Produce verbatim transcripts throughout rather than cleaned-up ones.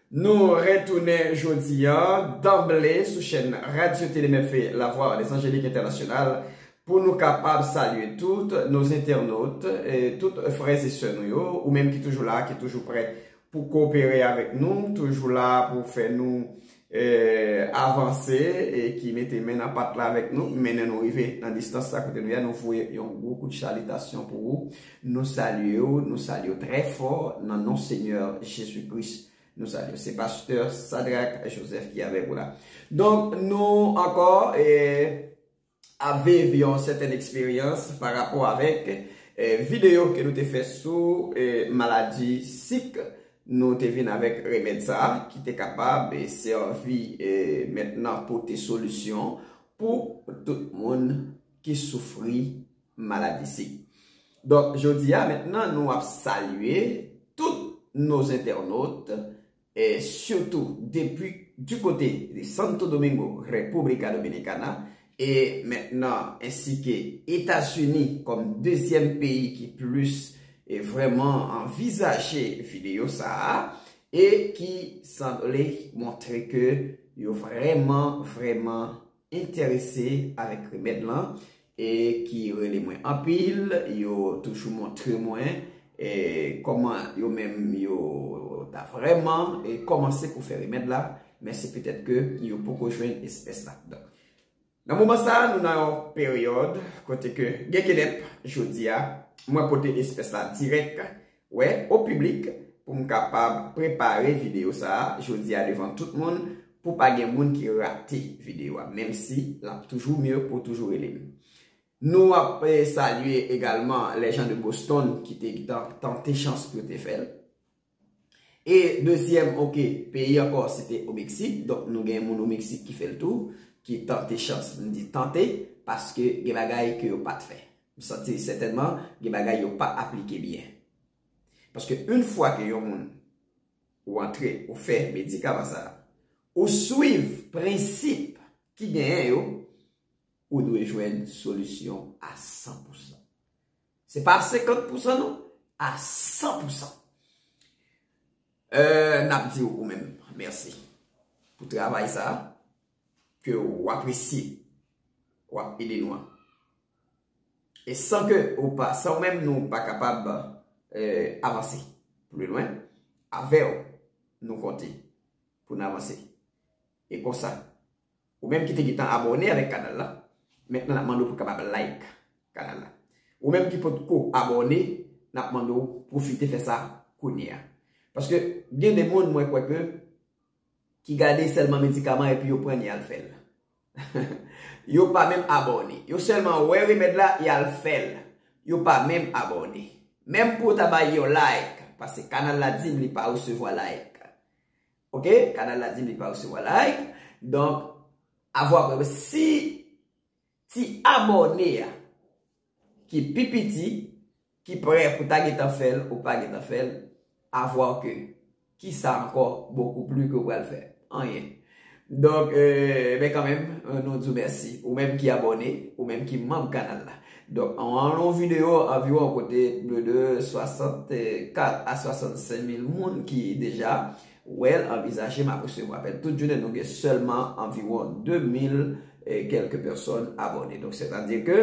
Nou retounen jodi a, danble sou chèn Radio Télé M F P, La Voix des Angéliques Internationales, pou nou kapab salye tout nos internautes, e tout frè e sè nou yo, ou menm ki toujou la, ki toujou prè pou koopere avèk nou, toujou la pou fè nou, e, avanse, e ki mete men nan pat la avèk nou, mennen nou rive nan distans sa kote nou ye a, nou voye yon gwo kout chalitasyon pou ou. Nou salye w, nou salye w trè fò nan non Senyè Jezi Kris. Nou salye w. Se pastè Sadrac Joseph ki avèk ou la. Donk, nou ankò, e, ap viv yon sètèn eksperyans pa rapò avèk, e, videyo ke nou te fè sou, e, maladi sik. Nou te vin avèk remèd sa a ki te kapab, e, sèvi, e, mentnan pote solisyon pou tout moun ki soufri maladi sik. Donk, jodi a, mentnan, nou ap salye tout nos internautes, e sitou depi du côté de Santo Domingo, República Dominicana, e mentnan, ensi ke Etazini kòm dezyèm peyi ki plis, e vrèman anvizaje videyo sa a, e ki sanble montre ke yo vrèman, vrèman enterese avèk remèd lan, e ki rele mwen anpil, yo toujou montre mwen, e kòman yo menm yo ta vrèman, e kòmanse pou fè remèd la, men se petèt ke yo poko jwenn espès la. Donk, nan moman sa a, nou nan yon peryòd kote ke gen kenèp jodi a, mwen pote espès la dirèk, wè, o piblik, pou m kapab prepare videyo sa a jodi a devan tout moun, pou pa gen moun ki rate videyo a, menm si l ap toujou mye pou toujou rele m. Nou ap, e, salye egalman les gens de Boston ki te tan-, tante chans pou yo te fè l. E dezyèm, oke, peyi ankò, se te o Meksik. Donk, nou gen moun o Meksik ki fè l tou, ki tante chans. M di tante, paske gen bagay ke yo pa t fè. M santi sètènman, gen bagay yo pa aplike byen. Paske yon fwa ke yon moun ou antre, ou fè medikaman sa a, ou swiv prensip ki genyen yo, ou dwe jwenn solisyon a san pou san. Se pa senkant pou san non, a san pou san. Euh, n ap di w ou menm, mèsi pou travay sa a, ke w apresye, w ap ede nou an. E san ke ou pa, san ou menm nou pa kapab, euh, avanse pli lwen, avè w nou konte pou n avanse. E konsa, ou menm ki te gentan abòne avèk kanal la, mentnan n ap mande w pou kapab like kanal la. Ou menm ki potko abòne, n ap mande w pwofite fè sa kounye a. Paske gen de moun mwen kwè ke ki gade sèlman medikaman epi yo pran l y al fè l. Yo pa menm abòne. Yo sèlman wè remèd la, y al fè l. Yo pa menm abòne. Menm pou w ta bay yon like, paske kanal la di m li pa resevwa like. Oke? Kanal la di m li pa resevwa like. Donk, avwa prè, si ti abòne a ki pi piti, ki prè pou ta gentan fè l, ou pa gentan fè l, avwa ke kisa ankò bokou pli ke w pral fè? Anyen. Donk, euh, men kanmenm, euh, nou di w mèsi. Ou menm ki abòne, ou menm ki manm kanal la. Donk, an, an yon videyo anviwon kote de, de swasannkat a swasannsenk mil moun ki deja wè l, anvizaje m ap resevwa apèl. Tout jounen, nou gen sèlman anviwon de mil e kèlke pèsòn abòne. Donk, sètadi ke,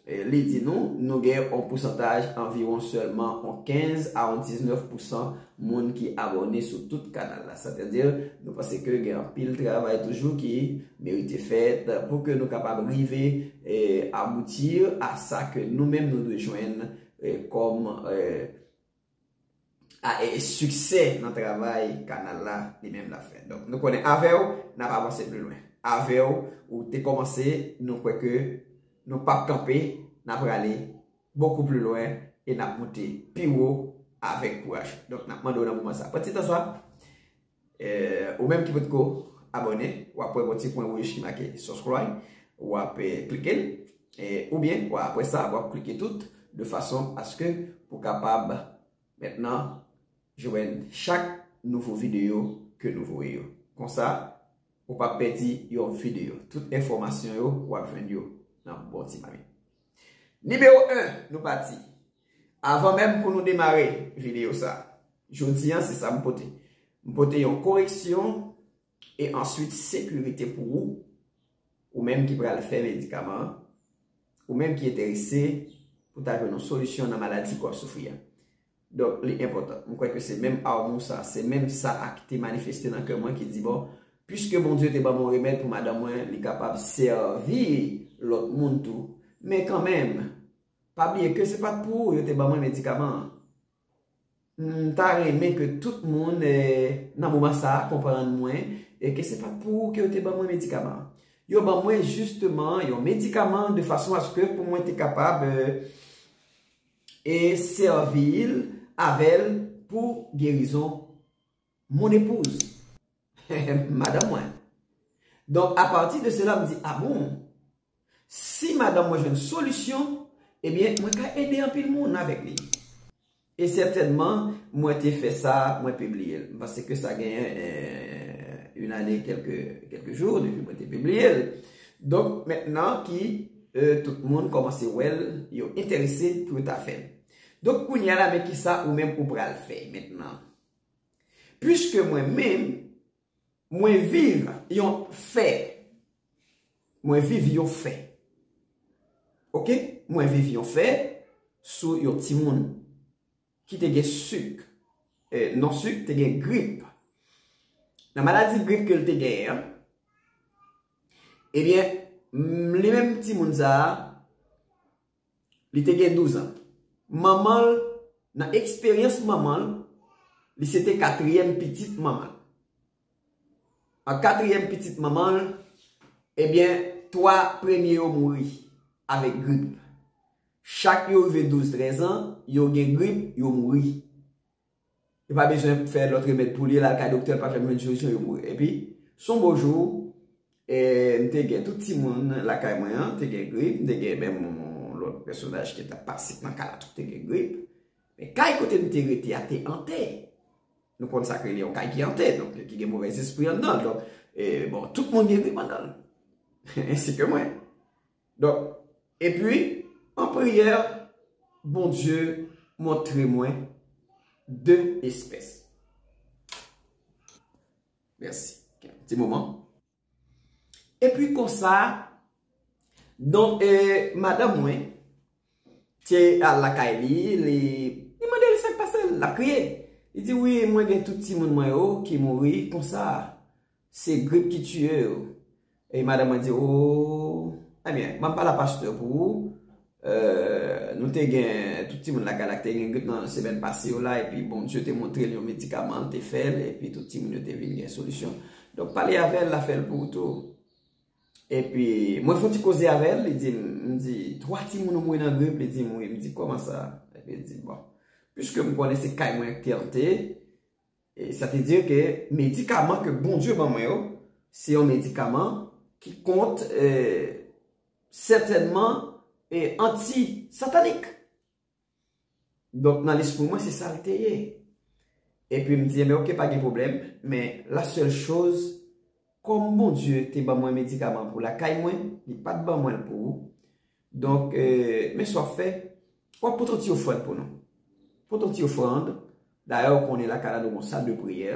e, li di nou, nou gen yon pousantaj anviwon sèlman yon kenz a yon diznèf pou san moun ki abòne sou tout kanal la. Sètadi, nou panse ke gen anpil travay toujou ki merite fèt pou ke nou kapab rive, e, abouti a sa ke nou menm nou dwe jwenn, e, kòm, e, a, e, siksè nan travay kanal la li menm l ap fè. Donk, nou konnen avè w, n ap avanse pli lwen. Avè w, ou te kòmanse, nou kwè ke nou p ap kanpe, n ap prale bokou pli lwen e n ap moute pi wo avèk kouraj. Donk, n ap mande w nan moman sa, pran ti tan sa, e, ou menm ki potko abòne, w ap wè yon ti pwen wouj ki make subscribe, w ap, e, klike l, e, oubyen, w ap, apre sa, w ap klike tout, de fason aske pou kapab mentnan jwenn chak nouvo videyo ke nou voye yo. Konsa, ou p ap pèdi yon videyo. Tout enfòmasyon yo, w ap jwenn yo nan bon ti mamit. Nimewo en, nou pati. Avan menm pou nou demare videyo sa, jodi a, se sa m pote. M pote yon koreksyon e answit sekirite pou ou, ou menm ki pral fè medikaman an, ou menm ki enterese pou ta jwenn yon solisyon nan maladi ke w ap soufri a. Donk, li enpòtan. M kwè ke se menm amou sa, se menm sa a ki te manifeste nan kè mwen ki di, bon, piske Bondye te ban mwen remèd pou madanm mwen, li kapab sèvi lòt moun tou. Men kanmenm, pa bliye ke se pa t pou ou yo te ban mwen medikaman an. M ta renmen ke tout moun, eh, nan moman sa a, konprann mwen, e ke se pa t pou ou ke yo te ban mwen medikaman an. Yo ban mwen jisteman yon medikaman de fason aske pou mwen te kapab, eh, e sèvi l avè l pou gerizon mon épouse, madanm mwen. Donk, apati de sela, m di, a bon, si madanm mwen jwenn solisyon, ebyen, mwen ka ede anpil moun avèk li. E sètènman, mwen te fè sa, mwen pibliye l. M panse ke sa genyen, eh, une année, quelques, quelques jours depi mwen te pibliye l. Donk, mentnan ki, eh, tout moun kòmanse wè l, yo enterese pou yo ta fè l. Donk, kounye a la, men kisa ou menm ou pral fè mentnan? Piske mwen menm, mwen viv yon fè. Mwen viv yon fè. Oke? Mwen viv yon fè sou yon timoun ki te gen sik. Eh, non sik, te gen grip. Nan maladi grip ke l te genyen an, ebyen, m, li menm timoun sa a, li te gen douz an. Manman l, nan eksperyans manman l, li se te katriyèm pitit manman l. An katriyèm pitit manman l, ebyen, twa premye yo mouri avèk grip. Chak yo rive douz, trèz an, yo gen grip, yo mouri. Yo pa bezwen fè lòt remèd pou li, l al kay doktè, l pa janm jwenn solisyon, yo mouri. Epi, s on bon jou, e, m te gen tout timoun lakay mwen an, te gen grip, m te gen menm yon lòt pèsonaj ki t ap pase nan kay la tou te gen grip. Men kay kote m te rete a te ante. Nou konn sa k rele yon kay ki ante, donk ki gen movèzespri anndan l. Donk, e, bon, tout moun gen grip anndan l. Ensi ke mwen. Donk, epi, an priyè, Bondye montre mwen de espès. Mèsi. Ti moman. Epi konsa, donk, e, madanm mwen te al lakay li, li, li mande l sa k pase l, l ap kriye. Li di, wi, mwen gen tout timoun mwen yo ki mouri konsa. Se grip ki tiye yo. E madanm mwen di, o, ebyen, m ap pale a pastè pou ou. Eh, nou te gen tout timoun lakay la ki te gen grip nan semèn pase yo la, epi Bondye te montre l yon medikaman, l te fè l, epi tout timoun yo te vin gen solisyon. Donk, pale avè l, l a fè l pou ou tou. Epi, mwen fè yon ti koze avè l, li di m, m di, twa timoun ou mouri nan grip, li di m, wi, m di, kòman sa? Epi, li di, bon, piske m konnen se kay mwen ki te ante, e sa te di ke medikaman ke Bondye ban mwen yo, se yon medikaman ki kont, eh, sètènman, eh, anti-satanik. Donk, nan lespri mwen, se sa l te ye. Epi m di, enben, oke, pa gen pwoblèm, men la sèl choz, kòm Bondye te ban mwen medikaman pou lakay mwen, li pa t ban mwen l pou ou. Donk, eh, men sa w ap fè, w ap pote yon ti ofrann pou nou. Pote yon ti ofrann. Dayè, ou konnen lakay la nou gon sal de priyè.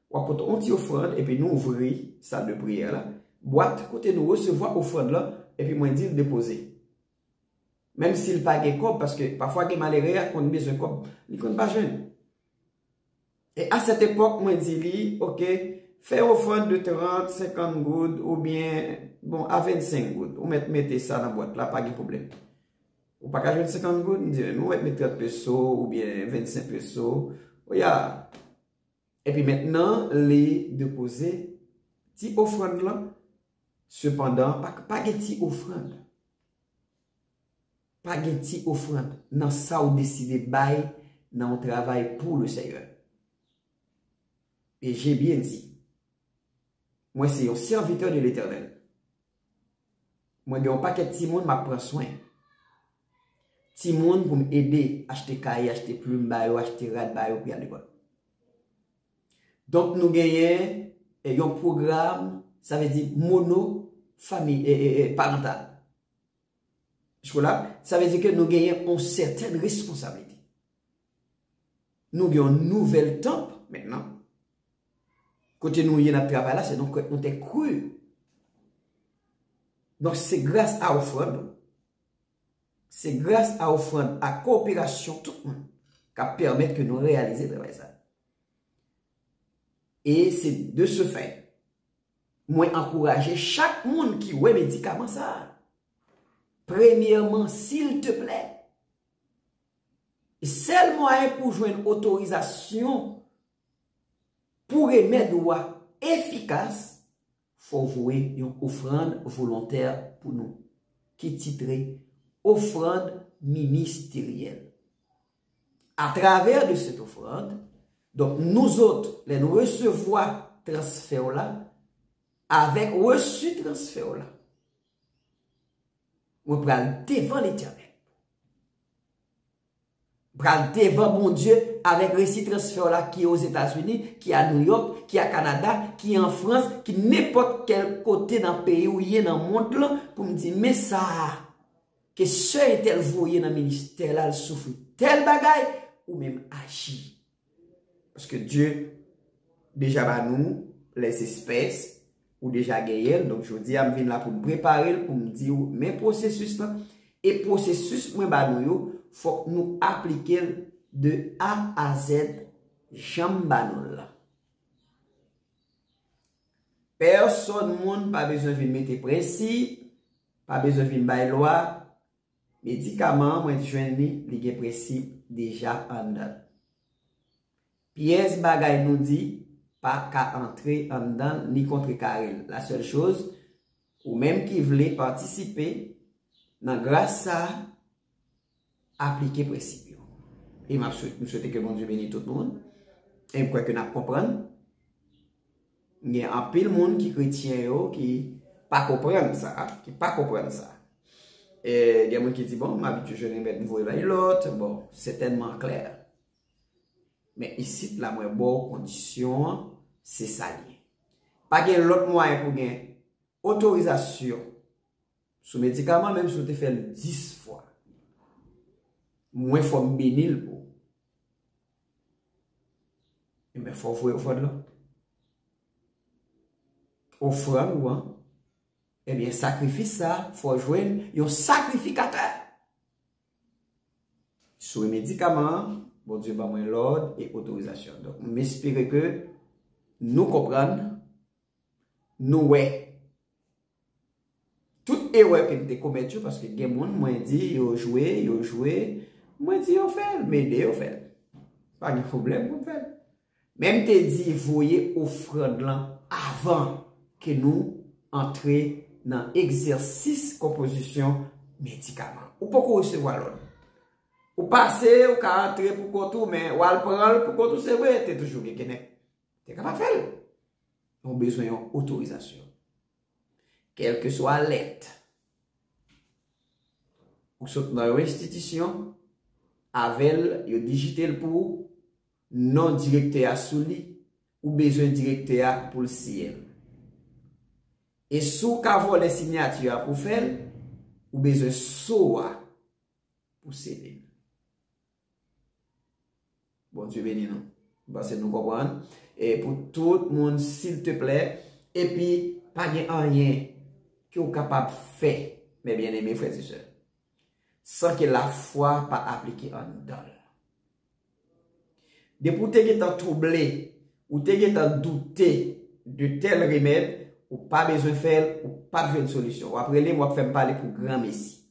W ap pote yon ti ofrann, epi nou ouvri sal de priyè la. Bwat kote nou resevwa ofrann lan, epi mwen di l depoze. Menm si l pa gen kòb, paske pafwa gen malere a konn bezwen kòb, li konn pa jwenn. E a sèt epòk, mwen di li, oke, fè yon ofrann de trant, senkant goud, oubyen, bon, a vennsenk goud. Ou mèt mete sa nan bwat la, pa gen pwoblèm. Ou pa ka jwenn senkant goud? M di, men ou mèt met trant peso, oubyen vennsenk peso. Oya. Epi mentnan, li depoze ti ofrann lan. Sepandan, pa, pa gen ti ofrann. Pa gen ti ofrann nan sa ou deside bay nan yon travay pou le Seigneur. Et j'ai bien dit, mwen se yon sèvitè de Letènèl. Mwen gen yon pakèt timoun m ap pran swen. Timoun pou m ede achte kaye, achte plim ba yo, achte rad ba yo pou y al lekòl. Donk, nou genyen, eh, yon pwogram, sa vle di mono fami, eh, eh, eh, parantal. Sa vle di ke nou genyen yon sètèn responsablite. Nou gen yon nouvèl tanp mentnan. kote nou ye n ap travay la, se nou, nou te kri. Donk, se gras a ofrann nou. Se gras a ofrann, a koperasyon tout moun k ap pèmèt ke nou reyalize travay sa. E se de ce fait, mwen ankouraje chak moun ki wè medikaman sa a. Premyèman, silteplè, sèl mwayen pou jwenn otorizasyon pou remèd ou a efikas, fò w voye yon ofrann volontè pou nou, ki titre ofrann ministeryèl. Atravè de cette offrande, donk, nou zòt, lè nou resevwa transfè w la, avèk resi transfè w la, mwen pral devan Letènèl. Pral devan Bondye avèk resi transfè w la ki Ozetazini, ki a Nouyòk, ki a Kanada, ki an Frans, ki nenpòt kèl kote nan peyi w ye nan mond lan, pou m di, men sa a ke sè entèl voye nan ministè la, l soufri tèl bagay, ou menm aji. Paske Dye deja ba nou les espèces, ou deja genyen l. Donk, jodi a, m vin la pou m prepare l, pou m di w, men pwosesis lan. E pwosesis mwen ba nou yo, fòk nou aplike l de A a Z, jan m ba nou l la. Pèsòn moun pa bezwen vin mete prensip, pa bezwen vin bay lwa. Medikaman an, mwen jwenn li, li gen prensip deja anndan l. Pyès bagay nou di pa ka antre anndan l ni kontrekare l. La sèl choz, ou menm ki vle patisipe nan gras sa a, aplike prensip yo. E m ap swete, m swete ke Bondye beni tout moun. E m kwè ke n ap konprann. Gen anpil moun ki kretyen yo ki pa konprann sa, ki pa konprann sa. E gen moun ki di, bon, m abitye jwenn remèd, m voye bay lòt, bon, sètènman klè. Men isit la, mwen ba w kondisyon an, se sa l ye. Pa gen lòt mwayen pou gen otorizasyon sou medikaman, menm si w te fè l dis fwa. Mwen fò m beni l pou ou. Ebyen, fò w voye ofrann lan. Ofrann ou an, ebyen, sakrifis sa, fò w jwenn yon sakrifikatè. Sou medikaman an, Bondye ban mwen lòd e otorizasyon. Donk, m espere ke nou konprann, nou wè. Tout erè ke m te komèt yo, paske gen moun, mwen di yo jwe, yo jwe, mwen di yo fè l, m ede yo fè l. Pa gen pwoblèm pou m fè l. Men m te di voye ofrann lan avan ke nou antre nan egzèsis konpozisyon medikaman. Ou poko resevwa lòd. Ou pase, ou ka antre pou kont ou, men w al pran l pou kont ou, se vre, te toujou gen kidnap. Te kapab fè l. Men w bezwen yon otorizasyon. Kèlkeswa lèt ou sot nan yon enstitisyon, avè l, yo dijite l pou ou, non direktè a sou li, ou bezwen direktè a pou l siyen l. E si w ka vòlè siyati a pou fè l, ou bezwen so a pou sele l. Bondye beni nou. M panse nou konprann. E pou tout moun, silteplè, epi pa gen anyen ke w kapab fè, mes bien-aimés frères et sœurs, san ke lafwa pa aplike anndan l. Depi w te gentan twouble, ou te gentan doute de tèl remèd, ou pa bezwen fè l, ou p ap jwenn solisyon. W ap rele m, w ap fè m pale pou granmesi.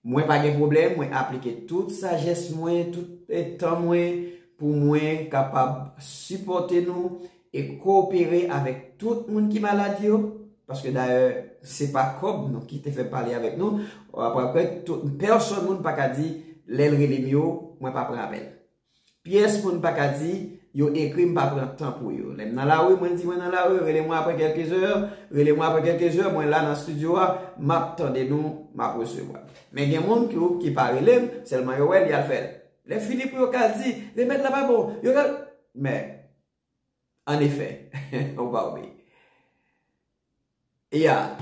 Mwen pa gen pwoblèm, mwen aplike tout sajès mwen, tout, eh, tan mwen, pou mwen kapab sipòte nou e kowopere avèk tout moun ki malad yo, paske dayè, se pa kòb nou ki te fè pale avèk nou. W ap wè, tout, pèsòn moun pa ka di, lè l rele m yo, mwen pa pran apèl. Pyès moun pa ka di, yo ekri m pa pran tan pou yo. Lè m nan lari, mwen di mwen nan lari, rele mwen apre kèlke zè, rele mwen apre kèlke zè, mwen la nan estidyo a, m ap tande nou, m ap resevwa. Men gen moun ki, ki pa rele m, sèlman yo wè l, y al fè l. Lè fini pou yo ka di, remèd la pa bon, yo ka, men, annefè, ou pa oubli. Ya,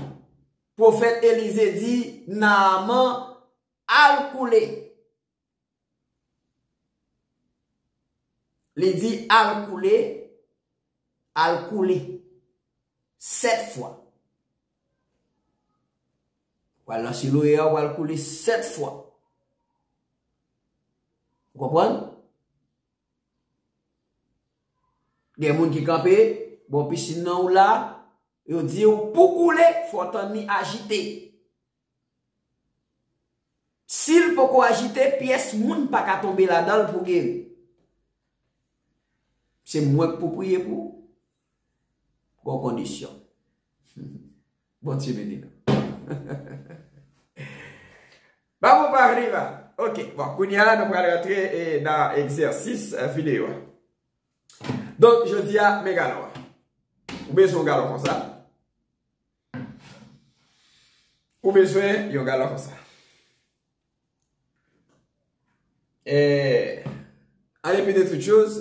pwofèt Elize di Naaman, al koule. Li di, al koule, al koule sèt fwa. Ou pral nan Siloe a, ou pral koule sèt fwa. Ou konprann? Gen moun ki kanpe bò pisin nan ou la, yo di w pou koule, fò w tann li ajite. Si l poko ajite, pyès moun pa ka tonbe ladan l pou geri. Se mwen k pou priye pou ou. Gon kondisyon. Bondye beni nou. Vamos para arriba. Ok, bon, kounye a la, nou pral rantre eh, nan egzèsis eh, videyo a. Donk, jodi a, men galon an. Ou bezwen yon galon konsa. Ou bezwen yon galon konsa. Eh, an depi de tout choz,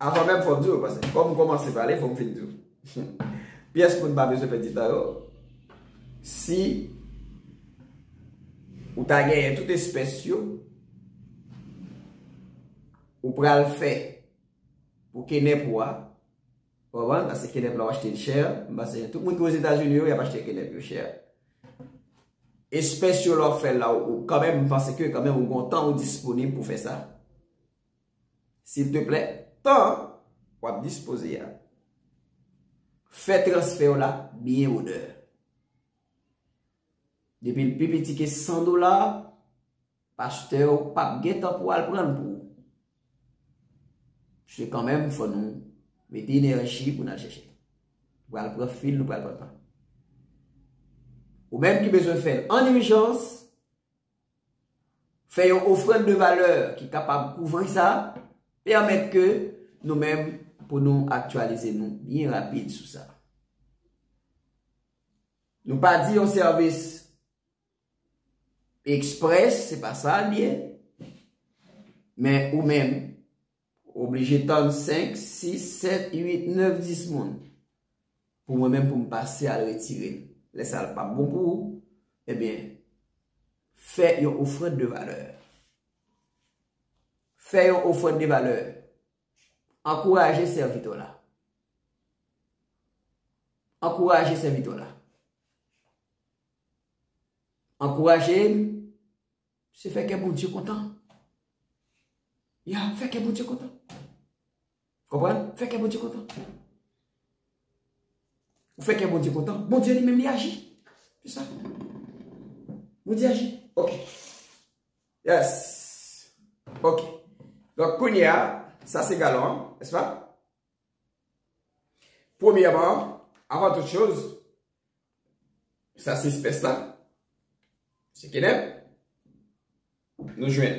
avan menm fò m di w, paske kòm m kòmanse pale, fò m fin di w. Pyès moun pa bezwen pèdi tan yo. Si ou ta genyen tout espès yo, ou pral fè pou kenèp ou a, ou konprann? Paske kenèp la w achte l chè, m panse tout moun ki Ozetazini yo, y ap achte kenèp yo chè. Espès yo la w ap fè la, ou kanmenm, m panse ke kanmenm ou gon tan ou disponib pou fè sa. Silteplè, tan w ap dispoze a, fè transfè w la byen onè. Depi l pi piti ke san dola, pastè w p ap gen tan pou al pran l pou ou. Se kanmenm fò nou mete enèji pou n al chèche. Nou pral pran fil, nou pral pran tan. Ou menm ki bezwen fè l an ijans, fè yon ofrann de valè ki kapab kouvri sa, pèmèt ke nou menm pou nou aktyalize nou byen rapid sou sa. Nou pa di yon sèvis eksprès, se pa sa l ye. Men ou menm, ou oblije tann senk, sis, sèt, uit, nèf, dis moun. Pou mwen menm, pou m pase al retire l. Lè sa l p ap bon pou ou, ebyen, fè yon ofrann de valè. Fè yon ofrann de valè. Ankouraje sèvitè w la. Ankouraje sèvitè w la. Ankouraje m, se fè kè Bondye kontan. Ya, fè kè Bondye kontan. Konprann? Fè kè Bondye kontan. Ou fè kè Bondye kontan, Bondye li menm li aji. Se sa. Bondye aji. Ok. Yes. Ok. Donk, kounye a, sa se galon an, nèspa? Premyèman, avan tout choz, sa se espès la. Se kenèp. Nou jwenn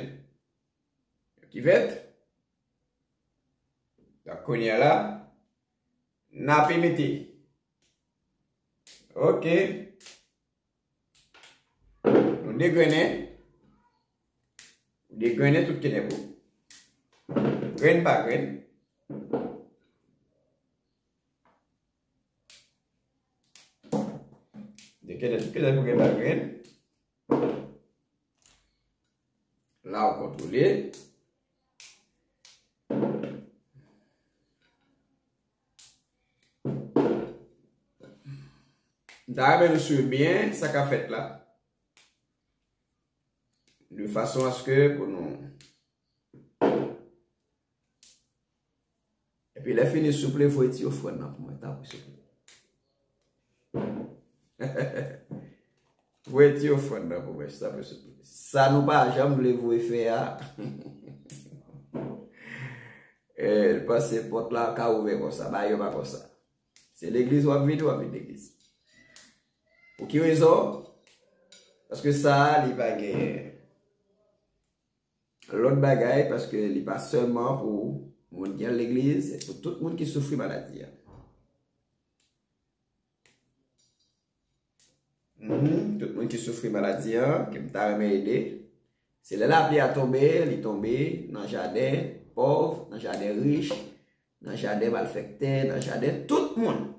yon kivèt. Donk, kounye a la, n ape mete. Ok. Nou degrennen. Ou degrennen tout kenèp ou. Grenn pa grenn. Degrennen tout kenèp ou grenn pa grenn. La ou kontwole. M ta renmen nou swiv byen sa k ap fèt la. De fason aske pou nou. Epi lè fini, souple, voye ti ofrann nan pou mwen, tanpri, souple. Voye ti ofrann nan pou mwen, tanpri, souple. Sa nou pa janm vle voye fè a. Eh, pase pòt la ka ouvè konsa, bagay yo pa konsa. Se legliz w ap vin, w ap vin legliz. Pou ki rezon? Paske sa a, li pa gen lòt bagay, paske li pa sèlman pou moun ki al legliz, se pou tout moun ki soufri maladi a. Mhm, tout moun ki soufri maladi an, ke m ta renmen ede. Se lè lapli a tonbe, li tonbe nan jaden pòv, nan jaden rich, nan jaden malfektè, nan jaden tout moun.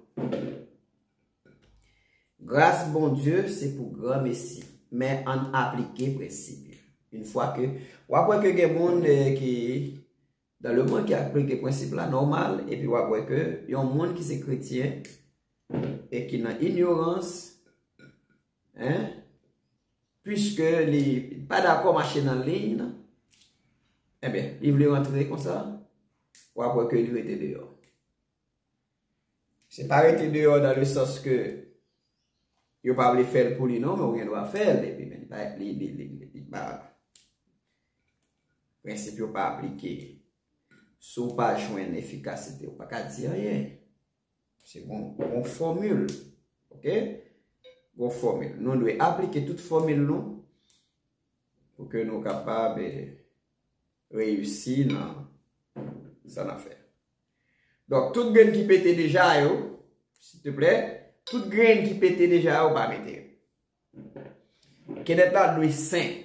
Gras Bondye se pou granmesi, men ann aplike prensip yo. Yon fwa ke, w ap wè ke gen moun eh, ki dans le monde ki aplike prensip la nòmal, epi w ap wè ke yon moun ki se kretyen e ki nan inyorans, en, piske li pa dakò mache nan liy nan, enben, li vle rantre konsa, w ap wè ke li rete deyò. Se pa rete deyò dans le sens ke yo pa vle fè l pou li non, men ou gen dwa fè l, epi men li pa, li, li, li, li, li pa, prensip yo pa aplike. Si w pa jwenn efikasite, ou pa ka di anyen. Se yon, yon fòmil. Oke? Yon fòmil. Nou dwe aplike tout fòmil nou pou ke nou kapab, eh, reyisi nan sa n ap fè. Donk, tout grenn ki pete deja yo, silteplè, tout grenn ki pete deja yo, pa mete yo. Kenèp la dwe sen.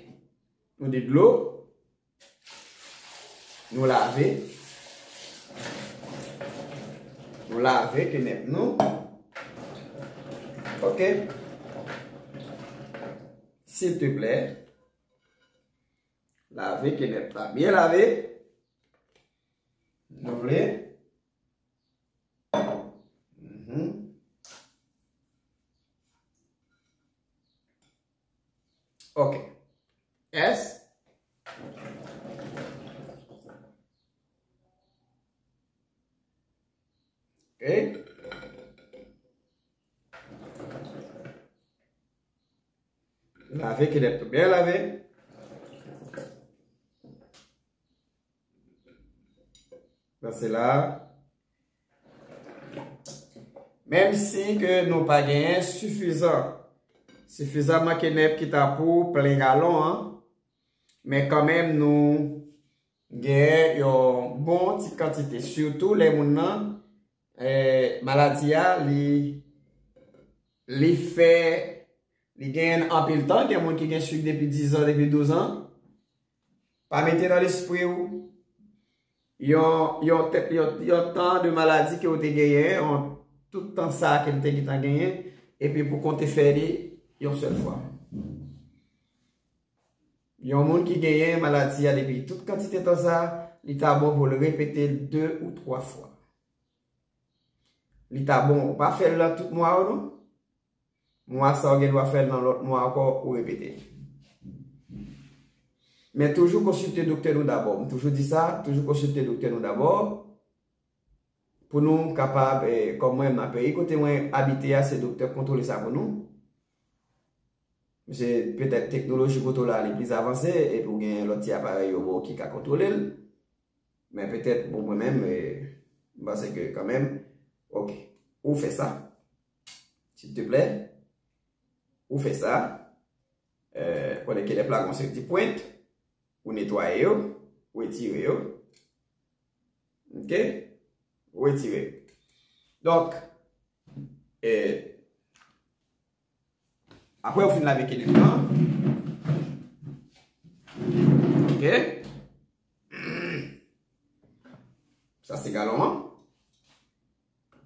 Nou de dlo. Nou lave. Nou lave kenèp nou. Oke. Silteplè. Lave kenèp la. Byen lave. Nou vle. Mhm. Ok. Yes. Ok. Lave kenèp tou byen lave. Sa se la. Menm si ke nou pa genyen sifizan, sifizaman kenèp ki ta pou plen galon an, men kanmenm nou genyen yon bon ti kantite, sitou lè moun nan, eh, maladi a, li, li fè, li genyen anpil tan, gen moun ki gen sik depi diz an, depi douz an. Pa mete nan lespri w yon, yon, te- yon, yon tan de maladi ke w te genyen, yon, tout tan sa ke l te gentan genyen, epi pou konte fè li yon sèl fwa. Yon moun ki genyen maladi a depi tout kantite tan sa, li ta bon pou l repete l de ou twa fwa. Li ta bon, ou pa fè l nan tout mwa ou non. Mwa sa ou gen dwa fè l nan lòt mwa ankò, ou repete. Men toujou konsilte doktè nou dabò. M toujou di sa, toujou konsilte doktè nou dabò. Pou nou kapab, eh, kòm mwen nan peyi kote mwen abite a, se doktè k kontwole sa pou nou. Se petèt teknoloji kote w la li plis avanse, epi w gen lòt ti aparèy yo ba w ki ka kontwole l. Men petèt, bon, mwen menm, eh, m panse ke kanmenm, ok, ou fè sa. Silteplè, ou fè sa. Eh, konnen kenèp la gon seri de pwent, ou netwaye yo, ou retire yo. Ok? Ou retire. Donk, eh, apre ou fin lave kenèp lan, ok? Sa se galon an.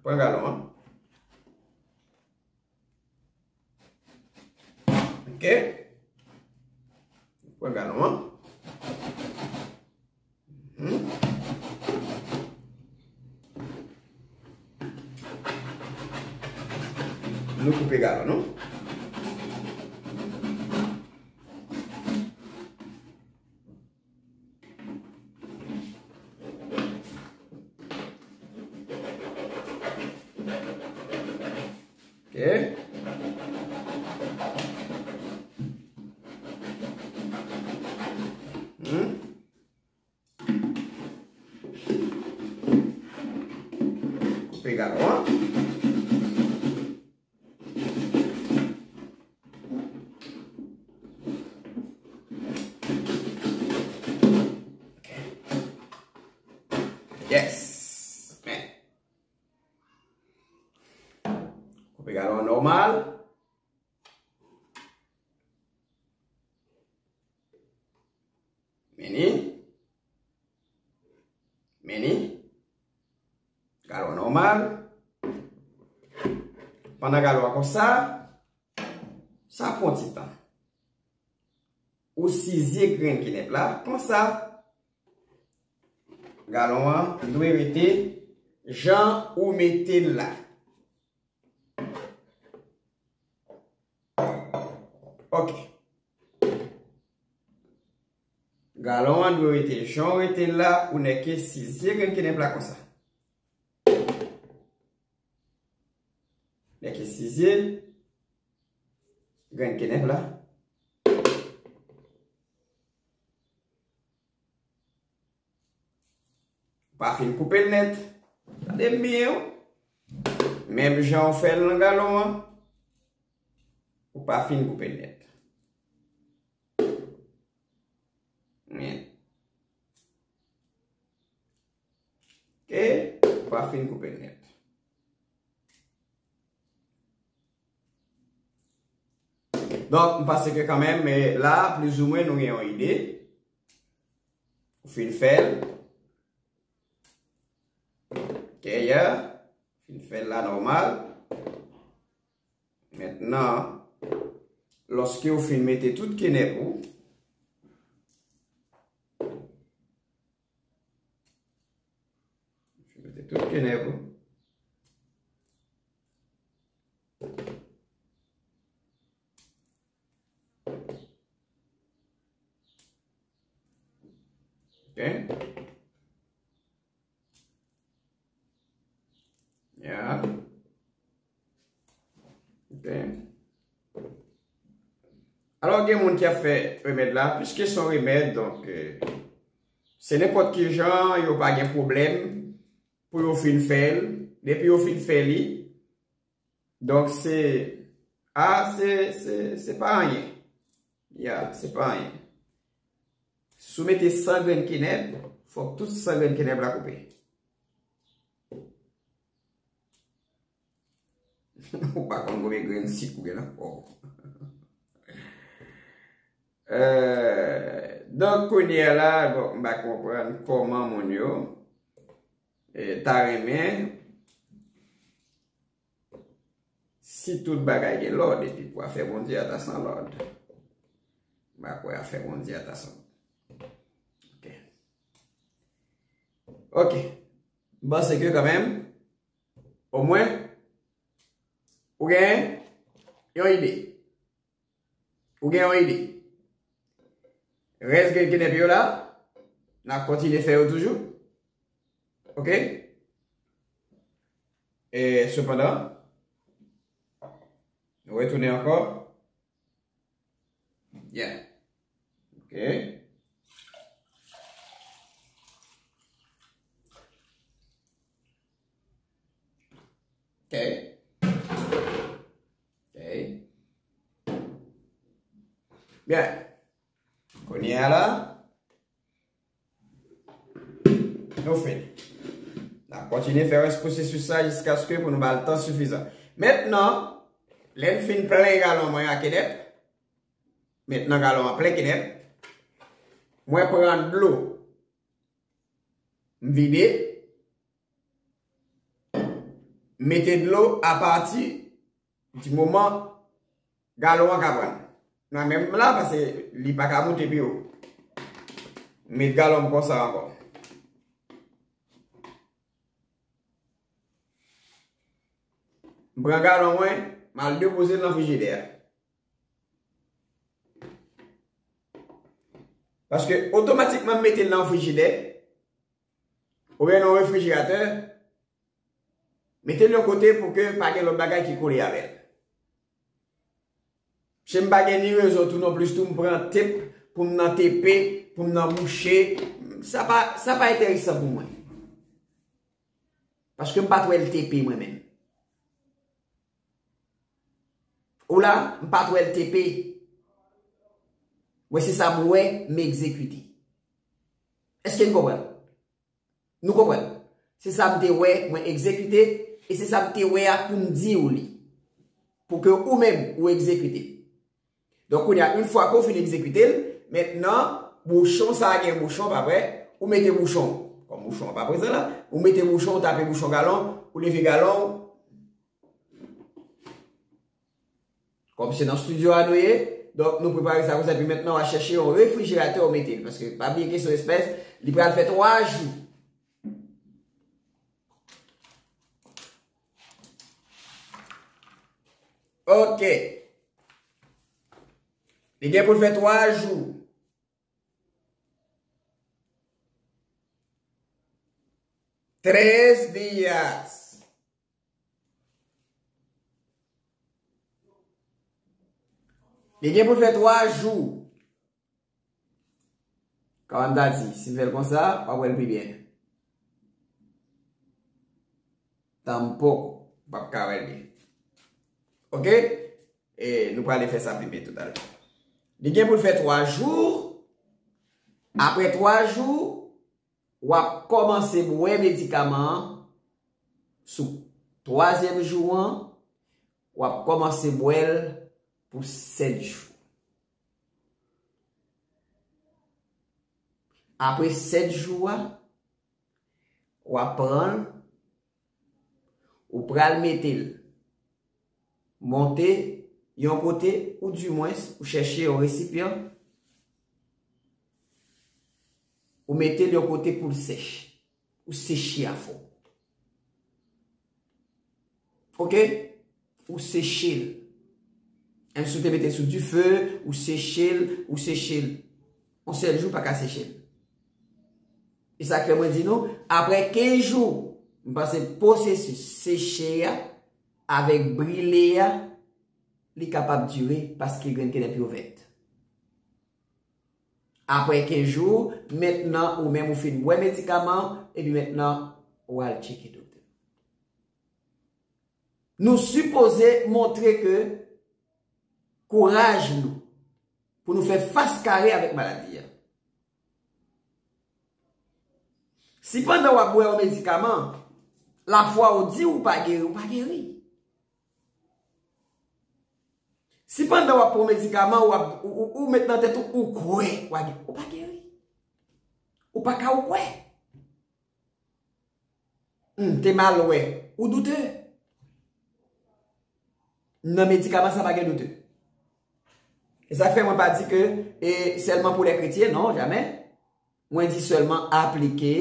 Pran galon an. Ok. Pran galon an. Mhm. Nou koupe galon nou. Ok. Hmm. Koupe galon an. Yes. Men. Koupe galon an nòmal. Meni. Meni. Galon nòmal. Pandan galon an konsa, sa pran ti tan. Ou sizye grenn kenèp la, konsa. Galon an dwe rete jan ou mete l la. Ok. Galon an dwe rete jan w rete l la, ou nèke sizye grenn kenèp la konsa. Nèke sizye grenn kenèp la. Ou pa fin koupe l nèt. Tande m byen, wi. Menm jan w fè l nan galon an, ou pa fin koupe l nèt. Men. Ok, ou pa fin koupe l nèt. Donk, m panse ke kanmenm, men la, plizoumwen, nou gen yon ide. Ou fin fè l. Ok, yeah. Fin fè l la nòmal. Mentnan, lòske ou fin mete tout kenèp ou, fin mete tout kenèp ou, ok? Yeah. Ok. Alò, gen moun ki ap fè remèd la, piske se yon remèd, donk, euh, se nenpòt ki jan, yo pa gen pwoblèm pou yo fin fè l. Depi yo fin fè li, donk, se, a, se, se, se pa anyen. Ya, se pa anyen. Si w mete san grenn kenèp, fòk tout san grenn kenèp la koupe. Ou pa konn konbyen grenn sik ou gen nan kò w. Euh, donk, kounye a la, bon, m pa konprann kòman moun yo, eh, ta renmen si tout bagay gen lòd, epi pou afè Bondye a ta san lòd. M pa kwè afè Bondye a ta san lòd. Ok. Ok. M panse ke kanmenm, omwen, ou gen yon ide. Ou gen yon ide. Rès grenn kenèp yo la, n ap kontinye fè yo toujou. Ok? E sepandan, nou retounen ankò. Yeah. Ok. Ok. Ok. Byen. Kounye a la, nou fini. N ap kontinye fè rès pwosesis sa jiskaske pou nou ba l tan sifizan. Mentnan, lè m fin plen galon mwen a kenèp, mentnan galon an plen kenèp, mwen pran dlo, m vide, mete dlo apati di moman galon an ka pran. Nan menm la, paske li pa ka moute pi wo. Met galon m konsa ankò. M pran galon mwen, m al depoze l nan frijidè a. Paske otomatikman m mete l nan frijidè, oubyen nan refrijeratè, mete l yon kote pou ke pa gen lòt bagay ki kole avè l. Paske m pa gen ni rezon tou non plis tou m pran tep pou m nan tepe, pou m nan bouche. Sa pa, sa pa enteresan pou mwen. Paske m pa t wè l tepe mwen menm. Ou la, m pa t wè l tepe. Mwen se sa m wè, m egzekite. Èske n konprann? Nou konprann? Se sa m te wè, mwen egzekite, e se sa m te wè a pou m di w li. Pou ke ou menm, ou egzekite. Donk, kounye a, yon fwa ke w fin egzekite l, mentnan, bouchon sa a gen bouchon, pa vre? Ou mete bouchon. Kòm bouchon an pa prezan la, ou mete bouchon, ou tape bouchon galon, ou leve galon, kòm se nan estidyo a nou ye, donk nou prepare sa konsa, epi mentnan w a chèche yon refrijeratè w mete l, paske pa bliye kesyon espès, li pral fè twa jou. Ok. Li gen pou l fè twa jou. Tres días. Li gen pou l fè twa jou. Kòman m ta di, si m fè l konsa, w ap wè l pi byen. Tanpoko, w p ap ka wè l byen. Ok? E nou prale fè sa pi byen toutalè. Li gen pou l fè twa jou. Apre twa jou, w ap kòmanse bwè medikaman an. Sou twazyèm jou an, w ap kòmanse bwè l pou sèt jou. Apre sèt jou a, w ap pran l, ou pral mete l monte yon kote, oudimwens, ou chèche yon resipyan, ou mete l yon kote pou l sèch. Ou seche a fò. Ok? Ou seche l. Menm si w te mete l sou dife, ou seche l, ou seche l. Yon sèl jou pa ka seche l. E sa k fè mwen di nou, apre kenz jou, m panse pwosesis seche a avèk brile a, li kapab dire paske grenn kenèp yo vèt. Apre kenz jou, mentnan ou menm ou fin bwè medikaman, epi mentnan ou al tcheke doktè. Nou sipoze montre ke kouraj nou pou nou fè fas kare avèk maladi a. Si pandan w ap bwè yon medikaman, lafwa w di w pa geri, w pa geri. Si pandan w ap pran medikaman, w ap, ou, ou, ou met nan tèt ou, ou kwè, w a gen, ou pa geri. Ou pa ka ou kwè. Hmm, te mal wè. Ou doute. Nan medikaman sa pa gen doute. E sa k fè mwen pa di ke e sèlman pou lè kretyen, non, jamè. Mwen di sèlman aplike,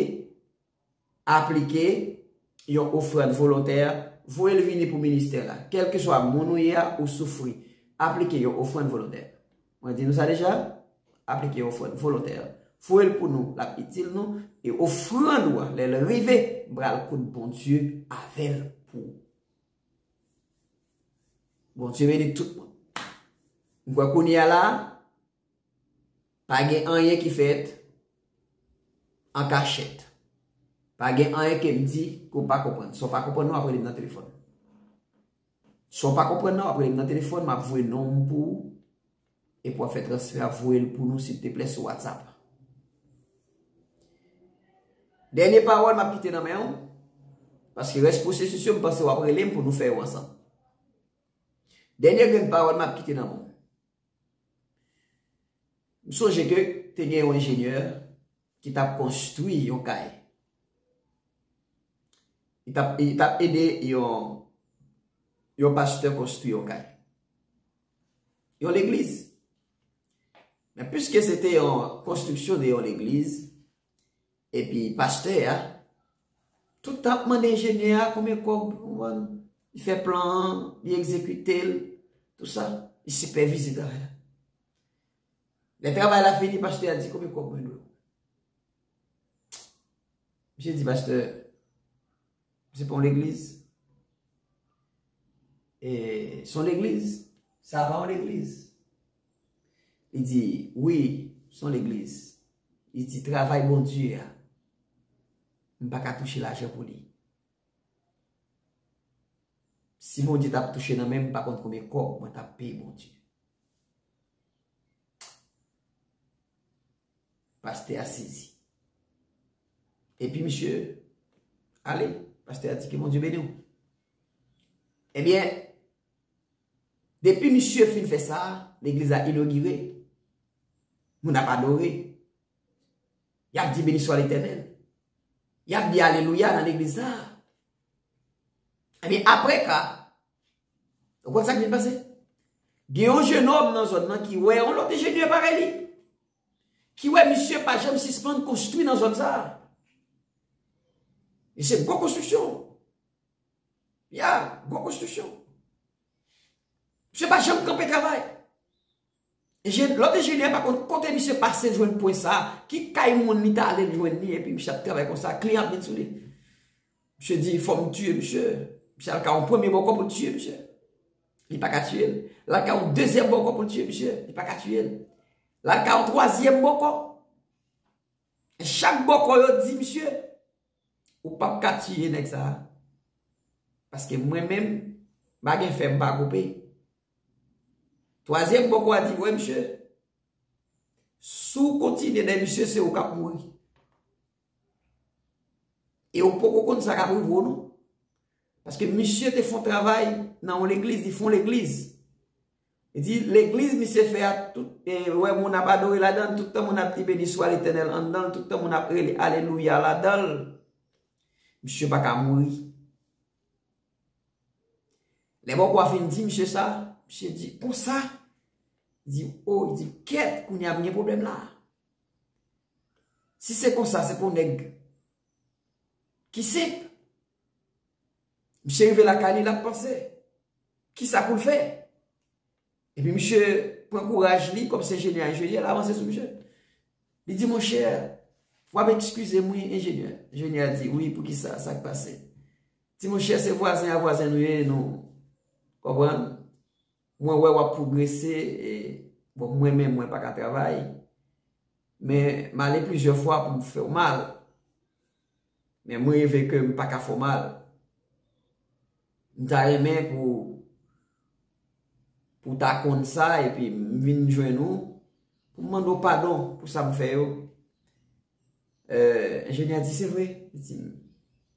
aplike yon ofrann volontè, voye l vini pou ministè la. Kèlkeswa moun ou ye a, ou soufri, aplike yon ofrann volontè. Mwen di nou sa deja, aplike yon ofrann volontè. Voye l pou nou, l ap itil nou, e ofrann ou a, lè l rive, m pral koute Bondye avè l pou ou. Bondye beni tout moun. M kwè kounye a la, pa gen anyen ki fèt an kachèt. Pa gen anyen ke m di ke w pa konprann. Sa w pa konprann nan, w ap rele m nan telefòn. Sa w pa konprann nan, w ap rele m nan telefòn, m ap voye non m pou ou. Epi w ap fè transfè a, voye l pou nou, silteplè, sou WhatsApp. Dènye pawòl m ap kite nan men w, paske rès pwosesis yo, m panse w ap rele m pou nou fè yo ansanm. Dènye grenn pawòl m ap kite nan men w. M sonje ke te gen yon enjenyè ki t ap konstwi yon kay. Li t ap, li t ap ede yon, yon pastè konstwi yon kay. Yon legliz. Men piske se te yon konstriksyon de yon legliz, epi pastè a, tout tan ap mande enjenyè a konbyen kòb, ou konprann, li fè plan an, li egzekite l, tou sa, li sipèvize travay la. Lè travay la fini, pastè a di, "Konbyen kòb mwen dwe w?" Misye di, "Pastè, se pa yon legliz?" E, "Se yon legliz?" "Sa pa yon legliz." Li di, "Wi, se yon legliz." Li di, "Travay Bondye a, m pa ka touche lajan pou li. Si Bondye t ap touche nan men m, m pa konn konbyen kòb mwen t ap peye Bondye." Pastè a sezi. Epi misye ale, pastè a di, "Ke Bondye beni w." Ebyen, depi misye fin fè sa, legliz la inogire. Moun ap adore. Y ap di, "Beni swa Letènèl." Y ap di, "Alelouya" nan legliz sa. Ebyen, apre ka, ou konn sa k vin pase? Gen yon jenòm nan zòn nan ki wè yon lòt enjenyè parèy li, ki wè misye pa janm sispann konstwi nan zòn sa. E se gwo konstriksyon. Ya, gwo konstriksyon. Misye pa janm kanpe travay. Enje-, lòt enjenyè pa konn kote misye pase jwenn pwen sa, ki kay moun li ta ale jwenn li, epi misye ap travay konsa, kliyan ap vin sou li. Misye di, fò m tiye misye. Misye al ka yon premye bòkò pou l tiye misye. Li pa ka tiye l. L al ka yon dezyèm bòkò pou l tiye misye. Li pa ka tiye l. L al ka yon twazyèm bòkò. Chak bòkò yo di misye, ou p ap ka tiye nèg sa a. Paske mwen menm, m pa gen fè m pa koupe. Twazyèm bòkò a di, wè misye, si w kontinye dèyè misye, se ou k ap mouri. E ou poko konn sa k ap rive w non. Paske misye te fè yon travay nan yon legliz, li fè yon legliz. Li di, legliz misye fè a, tout, e, wè moun ap adore ladan l, tout tan moun ap di, beni swa Letènèl anndan l, tout tan moun ap rele alelouya ladan l. Misye pa ka mouri. Lè bòkò a fin di misye sa, misye di, konsa? Li di, o, li di, kèt, kounye a m gen pwoblèm la. Si se konsa, se pou nèg ki senp. Misye rive lakay li, l ap panse. Kisa pou l fè? Epi misye pran kouraj li, kòm se enjenyè, enjenyè, l avanse sou misye. Li di, monchè, w ap eskize m, wi, enjenyè. Enjenyè a di, wi, poukisa, sa k pase? Di, monchè, se vwazen a vwazen nou ye, nou konprann. Mwen wè w ap pwogrese, e, bon, mwen menm, mwen pa ka travay. Men, m ale plizyè fwa pou m fè w mal. Men mwen reve ke m pa ka fè w mal. M ta renmen pou, pou w ta konn sa, epi m vin jwenn ou, pou m mande w padon pou sa m fè yo. Eh, enjenyè di, se vre. Li di,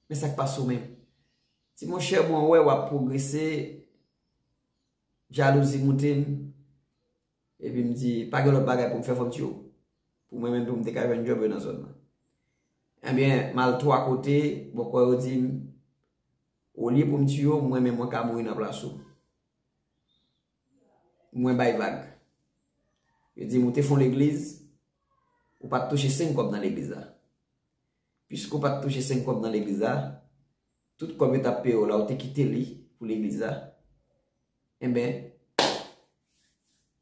men sa k pase w menm? Di, monchè, mwen wè w ap pwogrese, jalouzi moute m. Epi m di, pa gen lòt bagay pou m fè, fò m tiye w. Pou mwen menm tou, m te ka jwenn djòb yo nan zòn nan. Ebyen, m al twa kote, bòkò yo di m, olye pou m tiye w, mwen menm mwen ka mouri nan plas ou. Mwen bay vag. Yo di m, ou te fon legliz, ou pa t touche senk kòb nan legliz la. Piske w pa t touche senk kòb nan legliz la, tout kòb yo t ap peye w la, ou te kite li pou legliz la. Enben,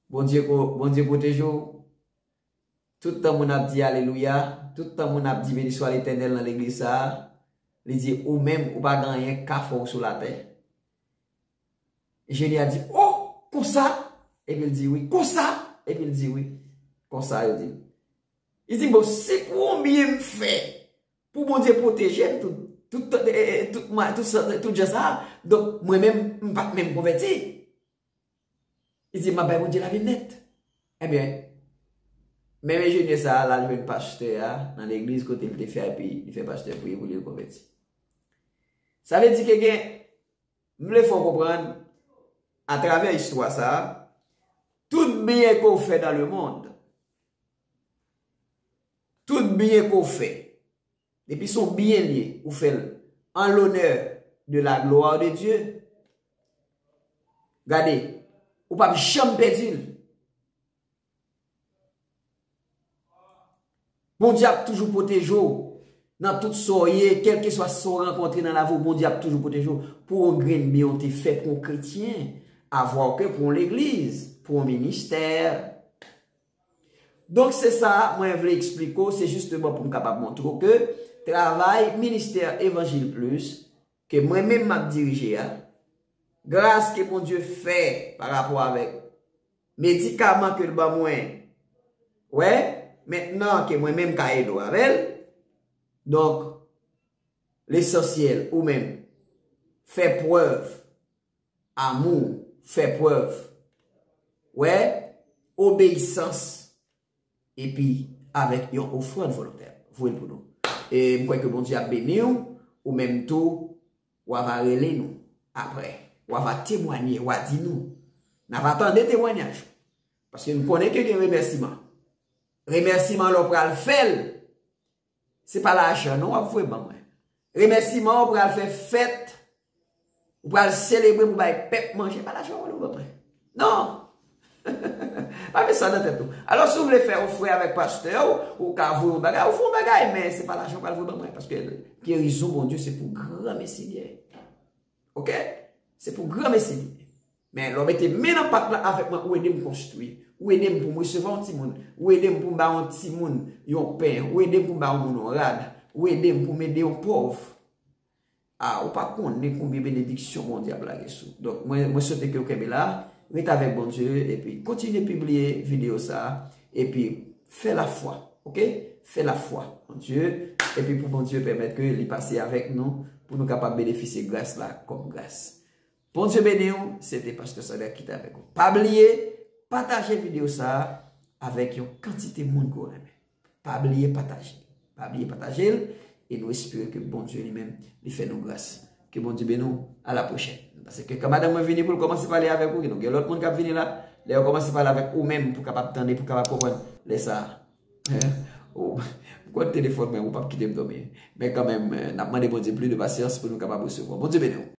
Bondye ko-, Bondye pwoteje w. Tout tan moun ap di alelouya, tout tan moun ap di beni swa Letènèl nan legliz sa a, li di ou menm, ou pa gen anyen k ka fè w sou latè. Enjenyè a di, o, konsa? Epi l di wi, konsa? Epi l di wi, konsa yo di. Li di, bon, si pou yon byen m fè, pou Bondye pwoteje m tout, tout, e, e, tout, mwa, tout, sa, tout jan sa a, donk mwen menm, m pa t menm konvèti. Li di, m ap bay Bondye lavi m nèt. Ebyen, menm enjenyè sa a, l al jwenn pastè a nan legliz kote l te fè, epi li fè pastè priye pou li, l konvèti. Sa vle di ke gen, m vle fè w konprann, atravè istwa sa a, tout byen ke w fè dans le monde, tout byen ke w fè, depi se yon byen l ye, ou fè l en l'honneur de la gloire de Dieu, gade, ou p ap janm pèdi l. Bondye ap toujou pwoteje w nan tout sa w ye, kèlkeswa sa w rankontre nan lavi w, Bondye ap toujou pwoteje w. Pou yon grenn byen w te fè pou yon kretyen, avwa ke pou yon legliz, pou yon ministè. Donk, se sa mwen vle eksplike w, se jisteman pou m kapab montre w ke travay ministè Evanjil Plis, ke mwen menm m ap dirije a, gras ke Bondye fè pa rapò avèk medikaman ke l ban mwen, wè, mentnan ke mwen menm m ka ede w avè l. Donk, lesansyèl, ou menm, fè prèv amou, fè prèv, wè, obeyisans, epi avèk yon ofrann volontè. Voye l pou nou. E m kwè ke Bondye ap beni w, ou menm tou, w a va rele nou apre. W a va temwanye, w a di nou. N a va tande temwanyaj ou. Paske m konnen ke gen remèsiman. Remèsiman lè w pral fè l, se pa lajan non w ap voye ban mwen. Remèsiman w pral fè fèt, ou pral selebre pou bay pèp manje, pa lajan w voye ban mwen. Non. Pa met sa nan tèt ou. Alò, si w vle fè yon frè avèk pastè w, ou ka voye yon bagay, ou fè yon bagay, men se pa lajan w pral voye ban mwen, paske gerizon Bondye se pou granmesi li ye. Oke? Se pou granmesi li ye. Men lè w mete men nan pat la avèk mwen, ou ede m konstwi. Ou ede m pou m resevwa yon timoun. Ou ede m pou m ba yon timoun yon pen. Ou ede m pou m ba yon moun yon rad. Ou ede m pou m ede yon pòv. A, ou pa konnen konbyen benediksyon Bondye ap lage sou. Donk, mwen, mwen swete ke w kenbe la, ret avèk Bondye, epi kontinye pibliye videyo sa a, epi fè lafwa, oke? Fè lafwa, Bondye, epi pou Bondye pèmèt ke li pase avèk nou, pou nou kapab benefisye gras la kòm gras. Bondye beni w, se te Pastè Sadrac ki te avèk ou. Pa bliye, pataje videyo sa a avèk yon kantite moun ke w renmen. Pa bliye pataje. Pa bliye pataje l. E nou espere ke Bondye li menm, li fè nou gras. Ke Bondye beni w. A la pwochèn. Paske kan madanm mwen vini pou l kòmanse pale avèk ou, nou gen lòt moun k ap vini la. Lè yo kòmanse pale avèk ou menm, pou kapab tande, pou kapab konprann. Lè sa a, ou, m konn telefòn mwen, ou p ap kite m dòmi. Men kanmenm, n ap mande Bondye plis de pasyans pou nou kapab resevwa. Bondye beni w.